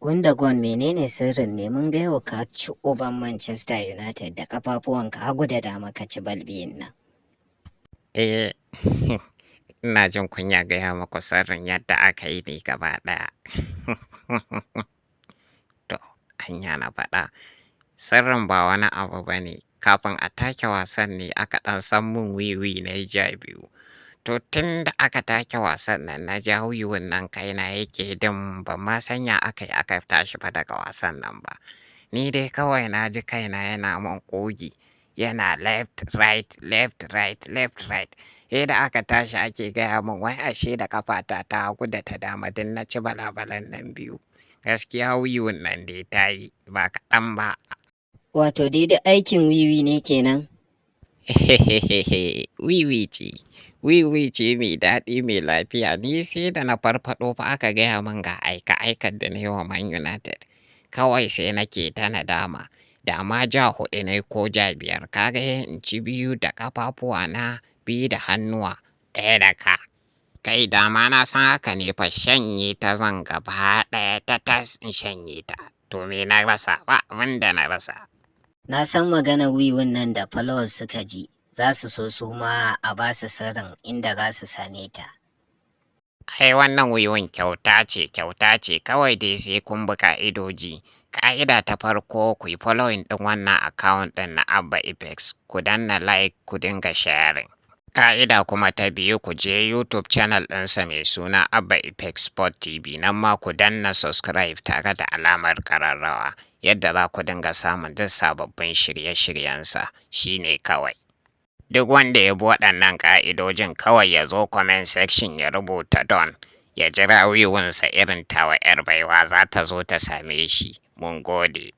Gundogan, menene sirrin ne? Mun ga yau ka ci uban Manchester United da kafafuwanka hagu da dama, ka ci bal biyun nan. Eh, ina jin kunya gaya muku sirrin yadda aka yi ne gaba ɗaya. To, hanya na faɗa. Sirrin ba wani abu bane. Kafin a take wasan ne aka ɗan san mun wiwi na ja biyu. To, tun da aka take wasan nan na ja wiwin nan, kaina yake dim, ban ma sanya aka yi aka tashi fa daga wasan nan ba. Ni dai kawai na ji kaina yana mun ƙugi, yana left, right, left, right, left, right. Sai da aka tashi ake gaya mun wai ashe da ƙafata ta hagu da ta dama duk na ci bala-balan nan biyu. Gaskiya wiwin nan dai ta yi ba kaɗan ba. Wato dai duk aikin wiwi ne kenan? Wiwi ce, wiwi ce mai daɗi mai lafiya. Ni sai da na farfaɗo fa aka gaya mun ga aika-aikar da na yi wa Man United. Kawai sai nake ta nadama. Da ma ja huɗu ne ko ja biyar, ka ga in ci biyu da ƙafafuwana, biyu da hannuwa, ɗaya da ka. Kai, dama na san haka ne fa, shanye ta zan gaba ɗaya ta tas in shanye ta. To, me na rasa? Ba abin da na rasa. Na san maganar wiwin nan da followers suka ji, za su so su ma a ba su sirrin inda za su same ta. Ai wannan wiwin kyauta ce, kyauta ce kawai, dai sai kun bi ka'idoji. Ka'ida ta farko, ku yi following ɗin wannan account ɗin na Abba Apex, ku danna like, ku dinga sharing. Ka'ida kuma ta biyu, ku je YouTube channel ɗinsa mai suna Abba Apex Sport TV, nan ma ku danna subscribe tare da alamar ƙararrawa yadda za ku dinga samun duk sababbin shirye-shiryensa, shine kawai. Duk wanda ya bi waɗannan ƙa'idojin, kawai ya zo comment section ya rubuta "done", ya jira wiwinsa irin tawa 'yar baiwa za ta zo ta same shi. Mun gode.